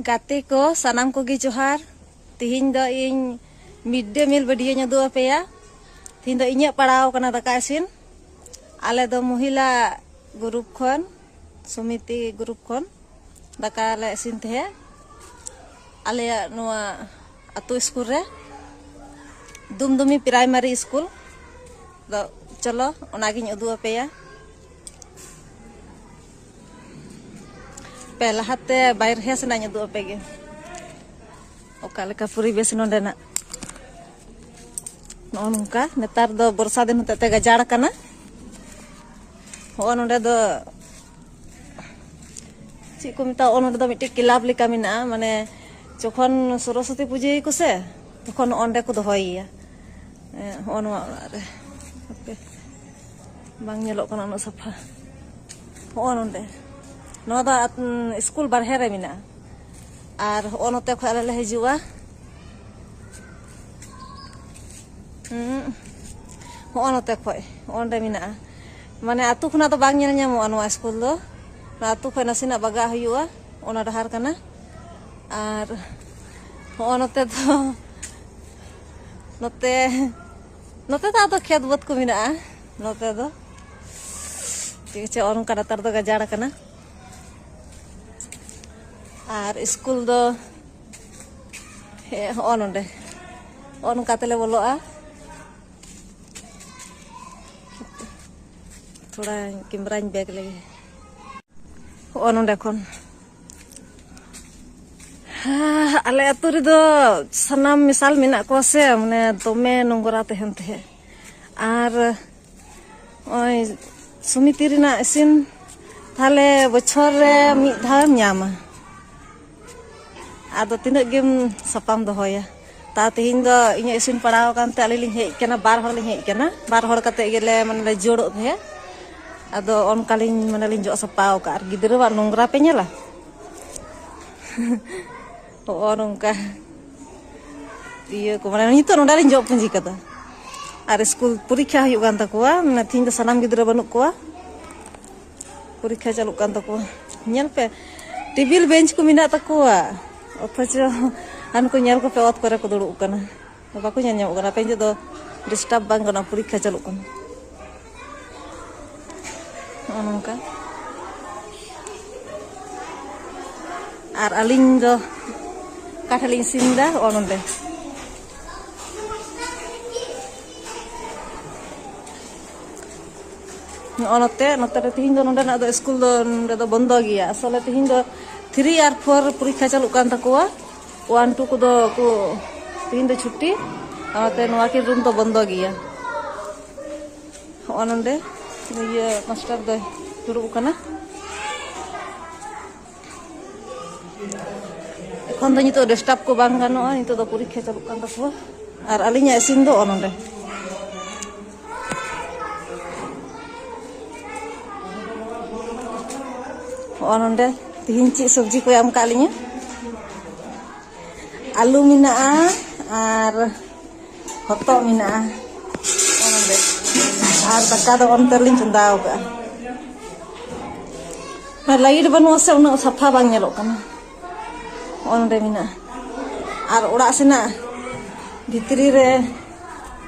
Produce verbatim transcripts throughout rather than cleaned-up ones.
ᱜᱟᱛᱮ ᱠᱚ ᱥᱟᱱᱟᱢ ᱠᱚᱜᱮ ᱡᱚᱦᱟᱨ᱾ ᱛᱤᱦᱤᱧ ᱫᱚ ᱤᱧ ᱢᱤᱰ ᱰᱮ ᱢᱤᱞ ᱵᱷᱤᱰᱤᱭᱳᱧ ᱩᱫᱩᱜ ᱟᱯᱮᱭᱟ᱾ ᱛᱤᱦᱤᱧ ᱫᱚ ᱤᱧᱟᱹᱜ ᱯᱟᱲᱟᱣ ᱠᱟᱱᱟ ᱫᱟᱠᱟ ᱤᱥᱤᱱ᱾ ᱟᱞᱮ ᱫᱚ ᱢᱚᱦᱤᱞᱟ ᱜᱨᱩᱯ ᱠᱷᱚᱱ, ᱥᱚᱢᱤᱛᱤ ᱜᱨᱩᱯ ᱠᱷᱚᱱ ᱫᱟᱠᱟ ᱞᱮ ᱤᱥᱤᱱ ᱛᱟᱦᱮᱸᱫ ᱟᱞᱮᱭᱟᱜ ᱱᱚᱣᱟ ᱟᱹᱛᱩ ᱥᱠᱩᱞ ᱨᱮ᱾ Dumdumi primary school. ᱫᱚ ᱪᱚᱞᱚ, ᱚᱱᱟᱜᱤᱧ ᱩᱫᱩᱜ ᱟᱯᱮᱭᱟ᱾ ᱯᱮ ᱞᱟᱦᱟᱛᱮ ᱵᱟᱭᱨᱮ ᱥᱮᱱᱟᱜ ᱤᱧ ᱩᱫᱩᱜ ᱟᱯᱮ ᱜᱮ, ᱚᱠᱟ ᱞᱮᱠᱟ ᱯᱚᱨᱤᱵᱮᱥ ᱱᱚᱰᱮᱱᱟᱜ᱾ ᱱᱚᱜᱼᱚ ᱱᱚᱝᱠᱟ ᱱᱮᱛᱟᱨ ᱫᱚ ᱵᱚᱨᱥᱟ ᱫᱤᱱ ᱦᱚᱛᱮᱡ ᱛᱮ ᱜᱟᱡᱟᱲ ᱠᱟᱱᱟ᱾ ᱦᱚᱸᱜᱼᱚ ᱱᱚᱰᱮ ᱫᱚ ᱪᱮᱫ ᱠᱚ ᱢᱮᱛᱟᱜᱼᱟ, ᱱᱚᱰᱮ ᱫᱚ ᱢᱤᱫᱴᱮᱡ ᱠᱞᱟᱵᱽ ᱞᱮᱠᱟ ᱢᱮᱱᱟᱜᱼᱟ, ᱢᱟᱱᱮ ᱡᱚᱠᱷᱚᱱ ᱥᱚᱨᱚᱥᱚᱛᱤ ᱯᱩᱡᱟᱹᱭᱟᱠᱚ ᱥᱮ, ᱛᱚᱠᱷᱚᱱ ᱚᱸᱰᱮ ᱠᱚ ᱫᱚᱦᱚᱭᱮᱭᱟ᱾ ᱦᱚᱸᱜᱼᱚ ᱱᱚᱣᱟ ᱚᱲᱟᱜ ᱨᱮ᱾ ᱦᱟᱯᱮ, ᱵᱟᱝ ᱧᱮᱞᱚᱜ ᱠᱟᱱᱟ ᱩᱱᱟᱹᱜ ᱥᱟᱯᱷᱟ᱾ ᱦᱚᱸᱜᱼᱚ ᱱᱚᱰᱮ, ᱱᱚᱣᱟ ᱫᱚ ᱟᱛ-, ᱩᱸ, ᱥᱠᱩᱞ ᱵᱟᱨᱦᱮ ᱨᱮ ᱢᱮᱱᱟᱜᱼᱟ᱾ ᱟᱨ ᱦᱚᱸᱜᱼᱚ ᱱᱚᱛᱮ ᱠᱷᱚᱱ ᱟᱞᱮ ᱞᱮ ᱦᱤᱡᱩᱜᱼᱟ᱾ ᱦᱩᱸ, ᱦᱚᱸᱜᱼᱚ ᱱᱚᱛᱮ ᱠᱷᱚᱡ ᱚᱸᱰᱮ ᱢᱮᱱᱟᱜᱼᱟ᱾ ᱢᱟᱱᱮ ᱟᱹᱛᱩ ᱠᱷᱚᱱᱟᱜ ᱫᱚ ᱵᱟᱝ ᱧᱮᱞ ᱧᱟᱢᱚᱜᱼᱟ ᱱᱚᱣᱟ ᱥᱠᱩᱞ ᱫᱚ᱾ ᱚᱱᱟ ᱟᱹᱛᱩ ᱠᱷᱚᱡ ᱱᱟᱥᱮᱱᱟᱜ ᱵᱟᱜᱟᱜ ᱦᱩᱭᱩᱜᱼᱟ, ᱚᱱᱟ ᱰᱟᱦᱟᱨ ᱠᱟᱱᱟ᱾ ᱟᱨ ᱦᱚᱸᱜᱼᱚ ᱱᱚᱛᱮ ᱫᱚ, ᱱᱚᱛᱮ, ᱱᱚᱛᱮ ᱫᱚ ᱟᱫᱚ ᱠᱷᱮᱛ ᱵᱟᱹᱫᱽ ᱠᱚ ᱢᱮᱱᱟᱜᱼᱟ᱾ ᱱᱚᱛᱮ ᱫᱚ ᱴᱷᱤᱠ ᱟᱪᱷᱮ, ᱚᱱᱠᱟ ᱱᱮᱛᱟᱨ ᱫᱚ ᱜᱟᱡᱟᱲ ᱠᱟᱱᱟ᱾ ᱟᱨ ᱥᱠᱩᱞ ᱫᱚ ᱦᱮᱸ, ᱦᱚᱸᱜᱼᱚ ᱱᱚᱰᱮ, ᱦᱚᱸᱜᱼᱚ ᱱᱚᱝᱠᱟ ᱛᱮᱞᱮ ᱵᱚᱞᱚᱜᱼᱟ᱾ ᱛᱷᱚᱲᱟ ᱠᱮᱢᱨᱟᱧ ᱵᱮᱠ ᱞᱮᱜᱮ᱾ ᱦᱚᱸᱜᱼᱚ ᱱᱚᱰᱮ ᱠᱷᱚᱱ᱾ ᱦᱮᱸ, ᱟᱞᱮ ᱟᱹᱛᱩ ᱨᱮᱫᱚ ᱥᱟᱱᱟᱢ ᱢᱮᱥᱟᱞ ᱢᱮᱱᱟᱜ ᱠᱚᱣᱟ ᱥᱮ, ᱢᱟᱱᱮ ᱫᱚᱢᱮ ᱱᱚᱝᱨᱟ ᱛᱟᱦᱮᱱ ᱛᱟᱦᱮᱸᱫ᱾ ᱟᱨ ᱱᱚᱜᱼᱚᱭ ᱥᱚᱢᱤᱛᱤ ᱨᱮᱱᱟᱜ ᱤᱥᱤᱱ ᱛᱟᱦᱞᱮ ᱵᱚᱪᱷᱚᱨ ᱨᱮ ᱢᱤᱫ ᱫᱷᱟᱣᱮᱢ ᱧᱟᱢᱟ᱾ ᱟᱫᱚ ᱛᱤᱱᱟᱹᱜ ᱜᱮᱢ ᱥᱟᱯᱷᱟᱢ ᱫᱚᱦᱚᱭᱟ? ᱛᱟ ᱛᱮᱦᱮᱧ ᱫᱚ ᱤᱧᱟᱹᱜ ᱤᱥᱤᱱ ᱯᱟᱲᱟᱣ ᱟᱠᱟᱱ ᱛᱮ ᱟᱞᱮ ᱞᱤᱧ ᱦᱮᱡ ᱟᱠᱟᱱᱟ, ᱵᱟᱨ ᱦᱚᱲ ᱞᱤᱧ ᱦᱮᱡ ᱟᱠᱟᱱᱟ, ᱵᱟᱨ ᱦᱚᱲ ᱠᱟᱛᱮ ᱜᱮᱞᱮ ᱢᱟᱱᱮ ᱞᱮ ᱡᱳᱲᱚᱜ ᱛᱟᱦᱮᱸᱫ᱾ ᱟᱫᱚ ᱚᱱᱠᱟᱞᱤᱧ ᱢᱟᱱᱮ ᱞᱤᱧ ᱡᱚᱜ ᱥᱟᱯᱷᱟ ᱟᱠᱟᱫᱼᱟ᱾ ᱟᱨ ᱜᱤᱫᱽᱨᱟᱹᱣᱟᱜ ᱱᱚᱝᱨᱟ ᱯᱮ ᱧᱮᱞᱟ? ᱦᱚᱸᱜᱼᱚ ᱱᱚᱝᱠᱟ ᱤᱭᱟᱹ ᱠᱚ, ᱢᱟᱱᱮ ᱱᱤᱛᱚᱜ ᱱᱚᱰᱮ ᱞᱤᱧ ᱡᱚᱜ ᱯᱩᱸᱡᱤ ᱠᱟᱫᱟ᱾ ᱟᱨ ᱥᱠᱩᱞ ᱯᱚᱨᱤᱠᱠᱷᱟ ᱦᱩᱭᱩᱜ ᱠᱟᱱ ᱛᱟᱠᱚᱣᱟ, ᱢᱟᱱᱮ ᱛᱤᱦᱤᱧ ᱫᱚ ᱥᱟᱱᱟᱢ ᱜᱤᱫᱽᱨᱟᱹ ᱵᱟᱹᱱᱩᱜ ᱠᱚᱣᱟ, ᱯᱚᱨᱤᱠᱠᱷᱟ ᱪᱟᱹᱞᱩᱜ ᱠᱟᱱ ᱛᱟᱠᱚᱣᱟ᱾ ᱧᱮᱞ ᱯᱮ, ᱴᱮᱵᱤᱞ ᱵᱮᱧᱪ ᱠᱚ ᱢᱮᱱᱟᱜ ᱛᱟᱠᱚᱣᱟ, ᱚᱛᱷᱚᱪᱚ ᱦᱟᱱᱠᱩ ᱧᱮᱞ ᱠᱚᱯᱮ, ᱚᱛ ᱠᱚᱨᱮ ᱠᱚ ᱫᱩᱲᱩᱵ ᱠᱟᱱᱟ, ᱵᱟᱠᱚ ᱧᱮᱞ ᱧᱟᱢᱚᱜ ᱠᱟᱱᱟ᱾ ᱟᱯᱮ ᱱᱤᱛᱚᱜ ᱫᱚ ᱰᱤᱥᱴᱟᱵᱽ ᱵᱟᱝ ᱜᱟᱱᱚᱜᱼᱟ, ᱯᱚᱨᱤᱠᱠᱷᱟ ᱪᱟᱹᱞᱩᱜ ᱠᱟᱱᱟ᱾ ᱱᱚᱜᱼᱚ ᱱᱚᱝᱠᱟ᱾ ᱟᱨ ᱟᱹᱞᱤᱧ ᱫᱚ ᱚᱠᱟ ᱴᱷᱮᱱ ᱞᱤᱧ ᱤᱥᱤᱱ ᱮᱫᱟ? ᱱᱚᱜᱼᱚ ᱱᱚᱰᱮ᱾ ᱱᱚᱜᱼᱚ ᱱᱚᱛᱮ, ᱱᱚᱛᱮ ᱨᱮ ᱛᱤᱦᱤᱧ ᱫᱚ ᱱᱚᱰᱮᱱᱟᱜ ᱫᱚ ᱥᱠᱩᱞ ᱫᱚ ᱱᱚᱰᱮ ᱫᱚ ᱵᱚᱱᱫᱚ ᱜᱮᱭᱟ᱾ ᱟᱥᱚᱞᱮ ᱛᱤᱦᱤᱧ ᱫᱚ ᱛᱷᱨᱤ ᱟᱨ ᱯᱷᱳᱨ ᱯᱚᱨᱤᱠᱠᱷᱟ ᱪᱟᱹᱞᱩᱜ ᱠᱟᱱ ᱛᱟᱠᱚᱣᱟ᱾ ᱳᱣᱟᱱ ᱴᱩ ᱠᱚᱫᱚ ᱠᱚ ᱛᱤᱦᱤᱧ ᱫᱚ ᱪᱷᱩᱴᱤ᱾ ᱚᱱᱟᱛᱮ ᱱᱚᱣᱟ ᱠᱤᱱ ᱨᱩᱢ ᱫᱚ ᱵᱚᱱᱫᱚ ᱜᱮᱭᱟ᱾ ᱦᱚᱸᱜᱼᱚ ᱱᱚᱰᱮ ᱤᱭᱟᱹ ᱢᱟᱥᱴᱟᱨ ᱫᱚᱭ ᱫᱩᱲᱩᱵ ᱟᱠᱟᱱᱟ᱾ ᱮᱠᱷᱚᱱ ᱫᱚ ᱱᱤᱛᱚᱜ ᱰᱤᱥᱴᱟᱵᱽ ᱠᱚ ᱵᱟᱝ ᱜᱟᱱᱚᱜᱼᱟ, ᱱᱤᱛᱚᱜ ᱫᱚ ᱯᱚᱨᱤᱠᱠᱷᱟ ᱪᱟᱹᱞᱩᱜ ᱠᱟᱱ ᱛᱟᱠᱚᱣᱟ᱾ ᱟᱨ ᱟᱹᱞᱤᱧᱟᱜ ᱤᱥᱤᱱ ᱫᱚ ᱱᱚᱜᱼᱚ ᱱᱚᱰᱮ᱾ ᱦᱚᱸᱜᱼᱚ ᱱᱚᱰᱮ ᱛᱤᱦᱤᱧ ᱪᱮᱫ ᱥᱚᱵᱽᱡᱤ ᱠᱚ ᱮᱢ ᱠᱟᱜ ᱞᱤᱧᱟ᱾ ᱟᱹᱞᱩ ᱢᱮᱱᱟᱜᱼᱟ ᱟᱨ ᱦᱚᱛᱚᱫ ᱢᱮᱱᱟᱜᱼᱟ᱾ ᱦᱚᱸᱜᱼᱚ ᱱᱚᱰᱮ᱾ ᱟᱨ ᱫᱟᱠᱟ ᱫᱚ ᱚᱱᱛᱮ ᱨᱮᱞᱤᱧ ᱪᱚᱸᱫᱟ ᱟᱠᱟᱫᱼᱟ᱾ ᱚᱱᱟ ᱞᱟᱭᱤᱴ ᱵᱟᱹᱱᱩᱜᱼᱟ ᱥᱮ, ᱩᱱᱟᱹᱜ ᱥᱟᱯᱷᱟ ᱵᱟᱝ ᱧᱮᱞᱚᱜ ᱠᱟᱱᱟ᱾ ᱦᱚᱸᱜᱼᱚ ᱱᱚᱰᱮ ᱢᱮᱱᱟᱜᱼᱟ᱾ ᱟᱨ ᱚᱲᱟᱜ ᱥᱮᱱᱟᱜ ᱵᱷᱤᱛᱨᱤ ᱨᱮ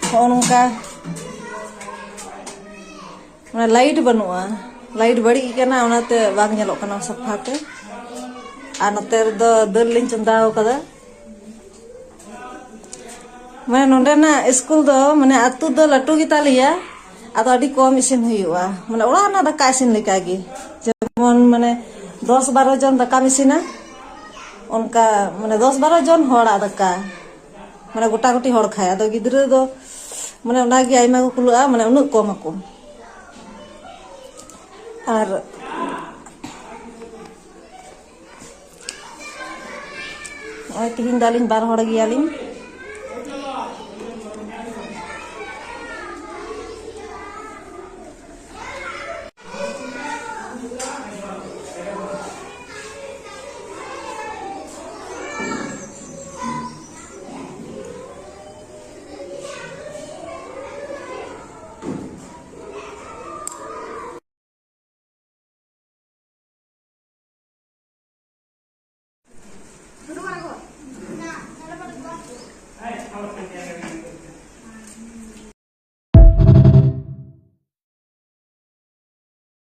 ᱦᱚᱸᱜᱼᱚ ᱱᱚᱝᱠᱟ ᱢᱟᱱᱮ ᱞᱟᱭᱤᱴ ᱵᱟᱹᱱᱩᱜᱼᱟ, ᱞᱟᱭᱤᱴ ᱵᱟᱹᱲᱤᱡ ᱠᱟᱱᱟ, ᱚᱱᱟᱛᱮ ᱵᱟᱝ ᱧᱮᱞᱚᱜ ᱠᱟᱱᱟ ᱥᱟᱯᱷᱟ ᱛᱮ᱾ ᱟᱨ ᱱᱚᱛᱮ ᱨᱮᱫᱚ ᱫᱟᱹᱞ ᱞᱤᱧ ᱪᱚᱸᱫᱟ ᱟᱠᱟᱫᱟ᱾ ᱢᱟᱱᱮ ᱱᱚᱸᱰᱮᱱᱟᱜ ᱥᱠᱩᱞ ᱫᱚ ᱢᱟᱱᱮ ᱟᱹᱛᱩ ᱫᱚ ᱞᱟᱹᱴᱩ ᱜᱮᱛᱟᱞᱮᱭᱟ, ᱟᱫᱚ ᱟᱹᱰᱤ ᱠᱚᱢ ᱤᱥᱤᱱ ᱦᱩᱭᱩᱜᱼᱟ, ᱢᱟᱱᱮ ᱚᱲᱟᱜ ᱨᱮᱱᱟᱜ ᱫᱟᱠᱟ ᱤᱥᱤᱱ ᱞᱮᱠᱟᱜᱮ᱾ ᱡᱮᱢᱚᱱ ᱢᱟᱱᱮ ᱫᱚᱥ ᱵᱟᱨᱚ ᱡᱚᱱ ᱫᱟᱠᱟᱢ ᱤᱥᱤᱱᱟ, ᱚᱱᱠᱟ ᱢᱟᱱᱮ ᱫᱚᱥ ᱵᱟᱨᱚ ᱡᱚᱱ ᱦᱚᱲᱟᱜ ᱫᱟᱠᱟ, ᱢᱟᱱᱮ ᱜᱚᱴᱟ ᱜᱩᱴᱤ ᱦᱚᱲ ᱠᱷᱟᱭ᱾ ᱟᱫᱚ ᱜᱤᱫᱽᱨᱟᱹ ᱫᱚ ᱢᱟᱱᱮ ᱚᱱᱟᱜᱮ ᱟᱭᱢᱟ ᱠᱚ ᱠᱩᱞᱟᱹᱜᱼᱟ, ᱢᱟᱱᱮ ᱩᱱᱟᱹᱜ ᱠᱚᱢ ᱟᱠᱚ᱾ ᱟᱨ ᱱᱚᱜᱼᱚᱭ ᱛᱤᱦᱤᱧ ᱫᱚ ᱟᱹᱞᱤᱧ ᱵᱟᱨ ᱦᱚᱲ ᱜᱮᱭᱟᱞᱤᱧ᱾